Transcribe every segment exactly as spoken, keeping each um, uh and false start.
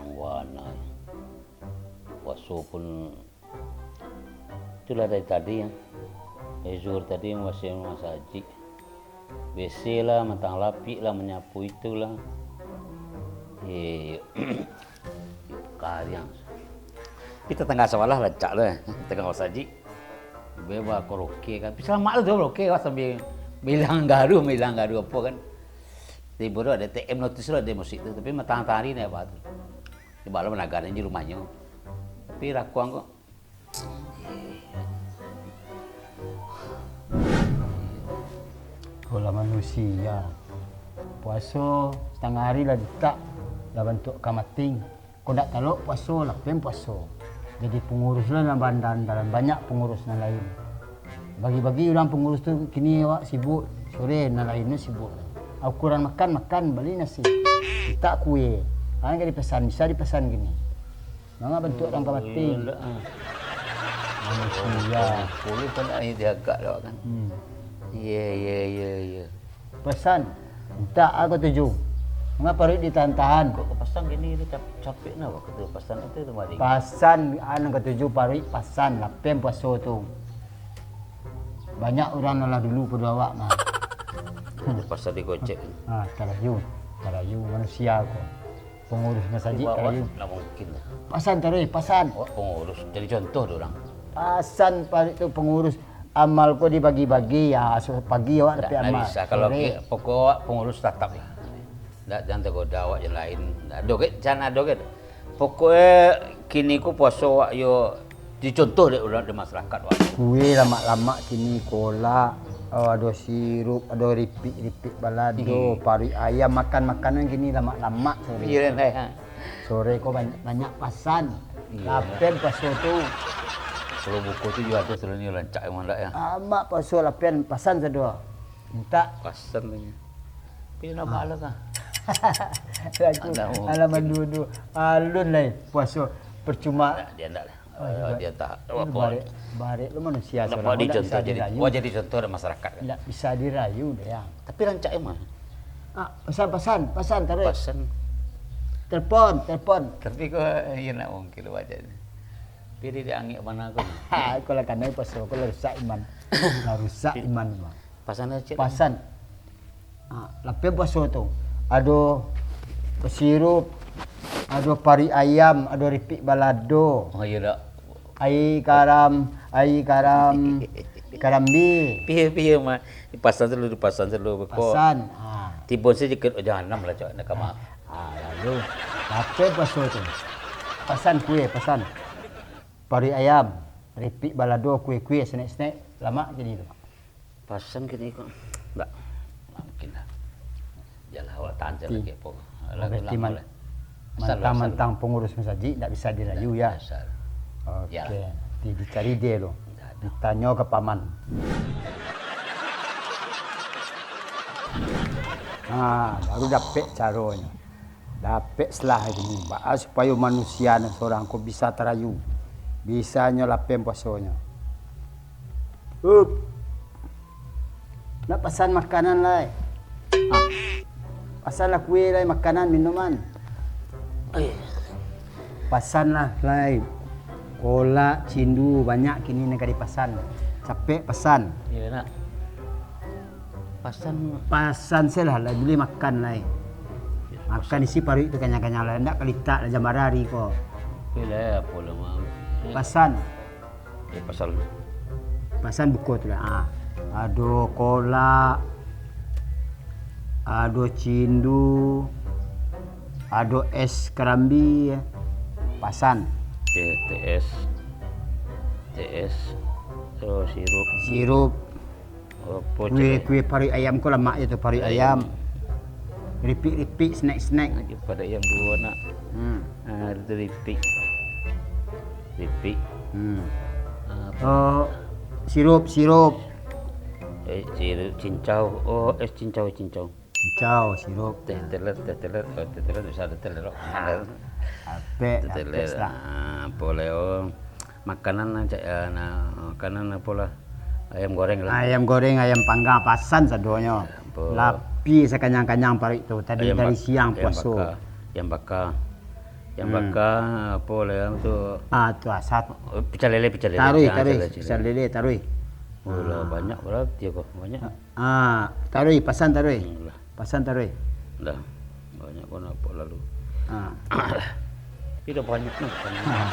Wana. Puaso pun itulah dari tadi, ya. Dari zuhur tadi masih masajik. WC lah, matang lapik lah, manyapu itulah. Iyo, iyo. Iyo, kariang. Kita tangah sabalah rancak tu, eh. Tangah masajik. Beba karaoke kan. Tapi salamak tu karaoke kan, sambil bilang garu, bilang garu apo kan. Tibo tu ado T M notis tu, ado musik tu. Tapi matang-matang hari ni apa tu. Sebab lah managarnyo di rumahnyo. Tapi rakuang ko. Kalau manusia, puaso satangah hari lah ditak, lah bantuak kamating. Kok dak talok puaso, lapen puaso. Jadi pangurus lah nan baandalan-andalan, banyak pangurus nan lain. Bagi-bagi urang pangurus tu, kini awak sibuk, sore nan lainnyo sibuk. Ukuran makan, makan, bali nasi. Mintak kue. Kan ka dipasan, bisa dipasan kini. Manga bantuak urang ka mati. Iyolah, ah. Manusia. Kulit kan air diagak lah kan. Hmm. Iya, iya, iya, iya. Pasan. Mintak a katuju. Manga paruik ditahan-tahan. Kok ka pasan kini ni cap-, capek nah, kok katuju pasan itu tu mari. Pasan, anu katuju paruik pasan, lapen puaso tu. Banyak urang nan lah dulu pado awak mah. Itu pasan di Gojek. Ah, tarayu. Tarayu manusia ko. Pangurus masajik tarayu. Ndak mungkin lah. Pasan taruih, pasan. Awak pangurus, jadi contoh dek urang. Pasan paruik tu pangurus. Amal ko dibagi-bagi, ya, so-, pagi awak dapek amal. Ndak bisa. Kalau sore. Pokok awak pangurus tatap lah. Ndak, jan tagoda awak jo lain. Ndak ado ke, jan ado ke. Pokoknyo kini ko puaso awak yo dicontoh dek urang, dek masyarakat awak. Kue lamak-lamak kini, kolak, oh, ado sirup, ado ripik-ripik balado, paruik ayam, makan makanan kini lamak-lamak sore. Iyo, ha. Sore ko banyak, banyak pasan. Iyo. Lapen puaso tu. Kalau buko tu juo ado sore ni rancak mandak ya. Amak puaso lapen pasan sado. Mintak. Pasan tu nyo. Tapi nak bala kah? Lagu, alah, mungkin. Alah manduo-duo. Alun lai puaso. Percuma. Ndak, dia ndak lah. Oh, dia tak. Barek, barek lo manusia. Ndak bisa dirayu. Wah, jadi contoh dek masyarakat kan. Ndak bisa dirayu deh, ya. Tapi rancak emang. Ah, pasan, pasan, pasan taruih. Pasan. Telepon, telepon. Tapi kok iyo nak mungkin lo baca ni. Tapi dia angek mana ko ni? Ha, ko lah kanai puaso, ko lah rusak iman. Lah rusak iman, Bang. Pasan aja lah. Pasan. Ha, lapen puaso tu. Ado sirup, ado paruik ayam, ado ripik balado. Oh, iyo dak. Aia karam, aia karam, karambia. Piye, piye, Mak? Pasan selalu, pasan selalu, beko. Pasan. Ha. Tibon sajo dikit, oh, jangan enam lah, cok, nak kamar. Ha, lalu, lapen puaso tu. Pasan kue, pasan. Paruik ayam, ripik balado, kue-kue, snack-snack, lamak jadi tu. Pasan kini ko. Ndak. Ndak mungkin lah. Jalah awak tahan sajo lagi apo. Berarti man-, mantang-mantang pangurus masajik ndak bisa dirayu, ya? Ndak bisa. Oke. Iyalah. Di, dicari dia lo. Ndak ada. Ditanyo ka paman. Ha, baru dapek caronyo. Dapek selah itu, baa supayo manusia nan sorang ko bisa tarayu, bisanyo lapen puasonyo. Up. Nak pasan makanan lai. Ah. Pasanlah kue lai, makanan, minuman. Eh. Pasanlah lai. Kolak, cindu, banyak kini nan ka dipasan. Capek pasan. Iyo, nak. Pasan. Pasan se lah, lah, buliah makan lai. Makan isi paruik tu kanyang-kanyang lai, ndak kalitak lah jam bara hari ko. Oke lah, apo lah, Mang. Pasan. Eh, pasan. Pasan buko tu lah. Ah. Ado kolak, ado cindu, ado es karambia, pasan. Oke, T S. T S. Oh, sirup. Sirup. Apo kue, cakap? Kue paruik ayam ko lamak je tu, paruik ayam. Ayam. Ripik-ripik, snack-snack. Ajo paruik ayam duo nak. Hmm. Ah, itu ripik. Ripik. Hmm. Ah, apo? Oh, sirup, sirup. Eh, sirup cincau. Oh, es cincau, cincau. Cincau, sirup. Teh teler, teh teler, oh, teh teler bisa ada teler. Apek, teh teler, apek lah. Ah, apo lai, oh. Makanan lah, cak, eh, nah, makanan apo lah. Ayam goreng lah. Ayam goreng, ayam panggang, pasan sadonyo. Apo? Lapih sakanyang-kanyang paruik tu. Tadi dari siang puaso. Ayam baka. Ayam baka. Yang Hmm. bakar, apo lah yang tu. Ah, tu asap. Oh, pecah lele, pecah lele. Taruih, Ah, taruih. Pecah lele, pecah lele, taruih. Oh, lah, Ah. banyak berarti kok, banyak. Ah, taruih, pasan taruih. Hmm, lah. Pasan taruih. Lah, banyak kok nampak lalu. Ah. Tapi dah banyak tu, banyak. Ah.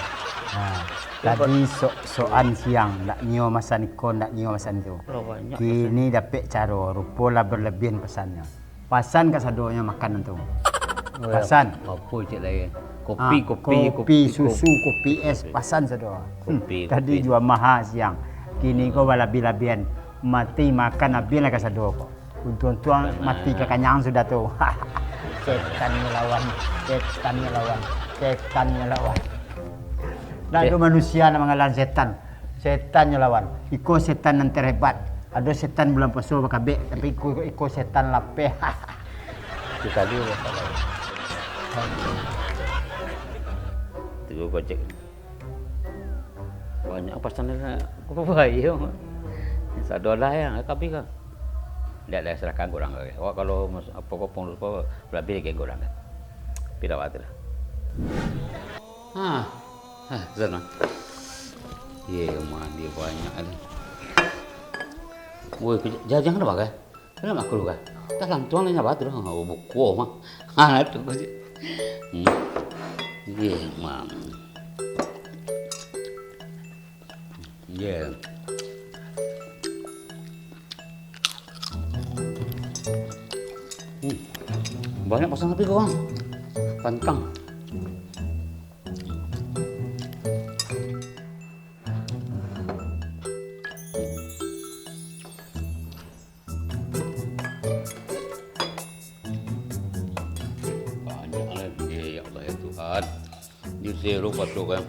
Ah. Tadi sok-sokan siang, ndak nio masan iko, ndak nio masan tu. Lah, banyak Kini dapek caro, rupo lah berlebihan pasannyo. Pasan kasadonyo makan tu. Oh, ya. Pasan. Apo cek lai? Kopi, Ah, kopi, kopi, kopi, susu, kopi. kopi es, pasan sado. Hmm, Kopi, tadi kopi. jua maha siang. Kini ko balabiah-labiahan. Mati makan abih lah kasado ko. Untuang-untuang Benar. mati kakanyang sudah tu. Setan nyo lawan, setan nyo lawan, setan nyo lawan. Ndak Eh. ado manusia nak mangalahan setan. Setan nyo lawan. Iko setan nan terhebat. Ado setan bulan puaso bakabek, tapi iko, iko setan lapeh. Itu tadi lah salah. Tigo gojek. Banyak pasan lah. Bahaya. Sado lah yang kami ka. Ndak lah, serahkan ka urang ka. Awak kalau mas-, apo ko pengurus ko, labih lagi ka urang ka. Tapi dah waktu lah. Ha. Ha, Zan, ah. Ye, mandi banyak ni. Woi, ke-, jajang dah pakai? Kenapa aku luka? Dah lantuang ni nyawa tu dah. Oh, buku mah. Ha, tu kau cik. Hmm. Ye, mam. Ye. Hmm. Banyak pasang tapi kau, Bang. Kantang. Banyak lah, ya Allah, ya Tuhan. Di zero pasukan.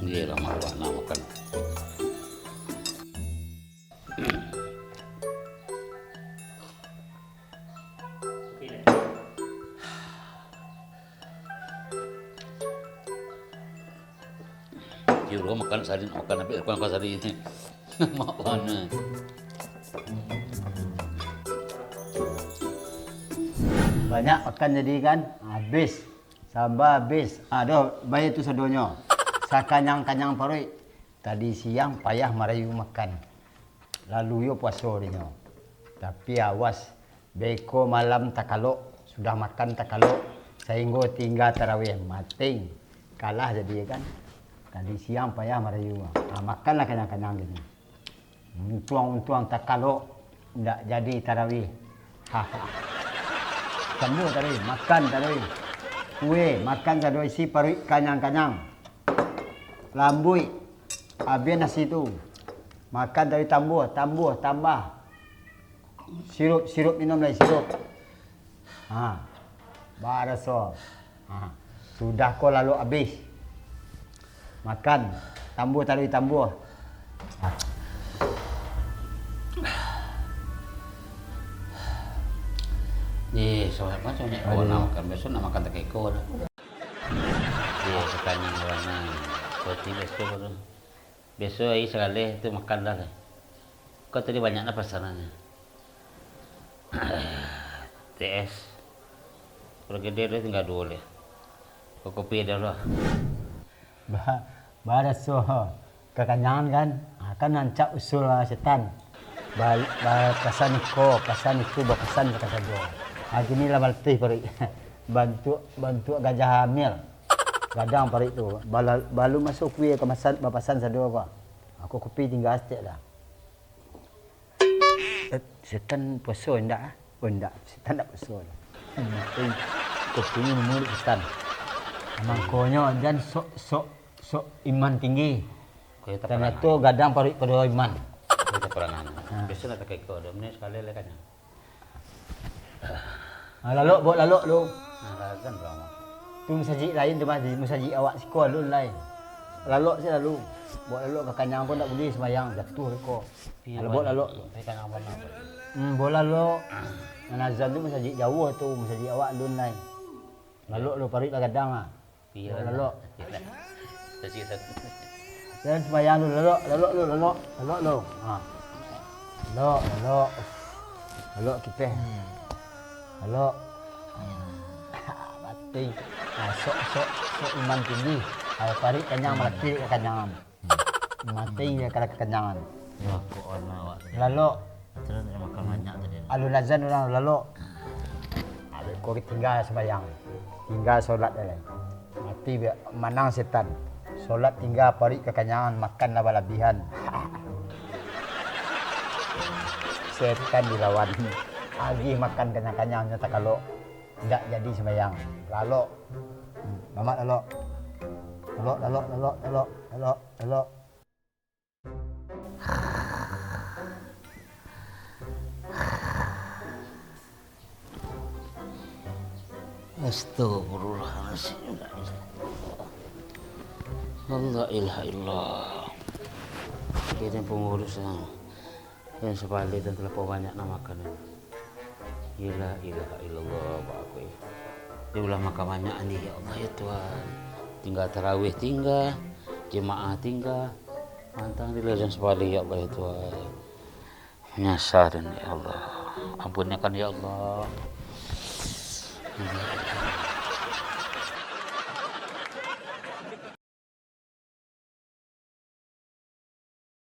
Iyolah, marwana makan. Iyo, urang makan sari, nak makan, tapi kurang sari ni. Mak mana? Banyak makan jadi kan, habis. Samba habis. Ah, doh, bayia tu sadonyo. Sakanyang-kanyang paruik. Tadi siang payah marayu makan. Lalu yo puaso dinyo. Tapi awas, beko malam takalok, sudah makan takalok, sainggo tingga tarawih, mating. Kalah jadi kan. Tadi siang payah marayu. Ah, makanlah kanyang-kanyang kini. Untuang-untuang takalok, ndak jadi tarawih. Tambah tarawih, makan tarawih. Kue, makan sado isi paruik kanyang-kanyang. Lambuik, habis nasi tu. Makan tarawih tambah, tambah, tambah. Sirup, sirup, minum lai sirup. Ha, baraso. Ha, sudah ko lalok habis. Makan, tambah tarawih tambah. Ha. Ye, so-, macam banyak kawan nak makan. Biaso nak makan takah iko dah. Ye, sakanyang urang nah. Seperti biaso baru. Biaso ari sagaleh tu makan dah. Kau tadi banyak dah pasanannyo. T S. Kalau gede tu tinggal duo leh. Kau kopi dah lah. Ba-, baraso kakanyangan kan? Ha, kan rancak usul, ah, setan. Ba-, ba-, pasan iko, pasan itu, bapasan sakasadonyo. Ha, kini lah malatih paruik. Bantuak, bantuak gajah hamil. Gadang paruik tu. Bala-, balun maso kue ka masan, bapasan sado ko. Aku kopi tingga saketek lah. Set-, setan puaso indak, ah? Oh, indak. Setan indak puaso lah. Hmm, eh, kopi ni minum setan. Mangkonyo jan sok, sok, sok iman tinggi. Kau tak pernah. Tanyato gadang paruik pado iman. Kau tak pernah. Ha. Biaso nak takah iko, dua minit sakali lah kan. Ah, lalok, baok lalok lu. Nah, kan lama. Tu masajik lain tu mah, di masajik awak siko alun lai. Lalok se lalu. Baok lalok ka kanyang pun ndak buliah sumbayang, jatuah ko. Iyo, kalau baok lalok tu. Tapi kanyang pun apa? Hmm, baok lalok. Nan azan tu masajik jauah tu, masajik awak alun lai. Lalok lo, paruik lah gadang ah. Iyo. Lalok. Kecil. Jan sumbayang lo, lalok, lalok lo, lalok, lalok lo. Ha. Lalok, lalok. Lalok kipeh. Lalok. Mati. Ha, sok, sok, sok iman tinggi. Kalau paruik kanyang, malaki kakanyangan. Mati yo kalau kakanyangan. Wah, kok ono awak. Lalok. Terus nak makan banyak tadi. Alun azan urang lalok. Abih ko tingga sumbayang. Tingga solat lai. Mati biak manang setan. Solat tingga, paruik kakanyangan, makan lah balabihan. Setan dilawan. Agiah makan kanyang-kanyang nyo takalok. Indak jadi sumbayang. Lalok. Mamak lalok. Lalok, lalok, lalok, lalok, lalok, lalok. Astagfirullahaladzim. La ilaha illallah. Kita pengurus yang, yang sebalik dan terlalu banyak nak makan ini. La ilaha illallah, Pak Akui. Dia ulah makan banyak ni, ya Allah, ya Tuhan. Tingga tarawih, tingga jemaah, tingga mantang di ladang sebalik, ya Allah, ya Tuhan. Nyasar ni, ya Allah. Ampunkan, ya Allah.